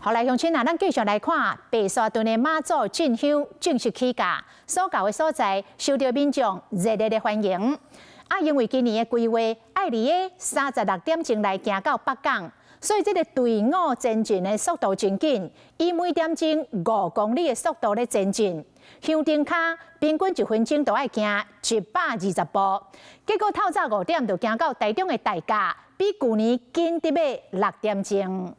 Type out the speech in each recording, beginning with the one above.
好來，鄉親啊，咱繼續來看白沙屯的媽祖進香正式起駕，所到的所在受到民眾熱烈的歡迎。啊，因為今年的規劃愛佇个36點鐘來行到北港，所以這个隊伍前進的速度真緊，以每點鐘5公里的速度咧前進。香燈跤平均一分鐘都愛行120步，結果透早5點就行到台中的大甲，比舊年緊得欲6點鐘。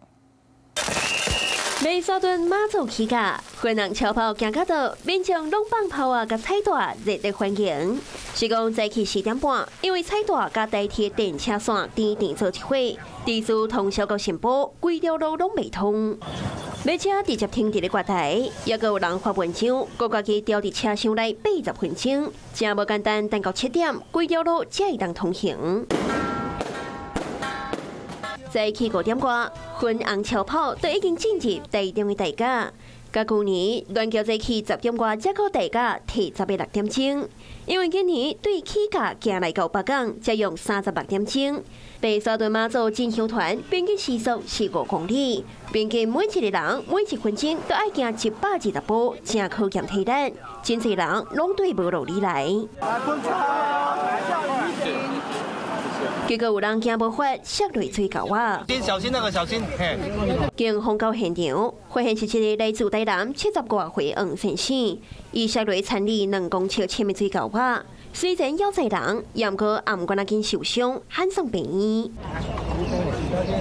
白沙屯媽祖起駕，雲紅超跑行到倒，民眾攏放炮仔佮彩帶，熱烈歡迎。是講早起4點半，因為彩帶佮台鐵電車線甜甜做一伙，致使通霄到新埔，規條路攏袂通。馬車直接停佇咧月台，猶閣有人發文章，閣家己牢佇車廂內80分鐘，誠無簡單。等到7點，規條路才會當通行。早起5點外，雲紅超跑都已經進入台中的大甲。佮舊年鸞橋早起10點外，才到大甲提早欲6點鐘。因為今年對起駕行來到北港，才用36點鐘。白沙屯媽祖進香團平均時速是5公里，平均每一个人每一分鐘都愛行120步，誠考驗體力。真濟人攏綴無路裡來。結果有人驚無法，摔落水溝仔。小心那個，小心！警方到現場，發現是一个來自台南70外歲黃先生，伊摔落田裡2公尺深的水溝仔。雖然猶在人，毋過也毋敢緊受傷，喊送病院。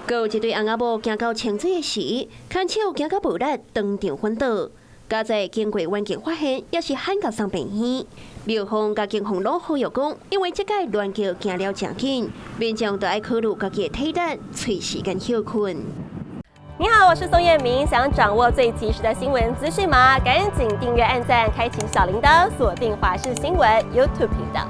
閣有一對翁仔某行到清水的時，牽手行到無力，當場昏倒。佳哉經過遠鏡發現，也是喊共送病院。廟方佮警方攏呼籲講，因為這擺鸞轎行了誠緊，民眾都愛考慮家己的體力，揣時間歇睏。你好，我是宋燕明，想掌握最及時的新聞資訊嗎？趕緊訂閱、按讚、開啟小鈴鐺，鎖定華視新聞 YouTube 頻道。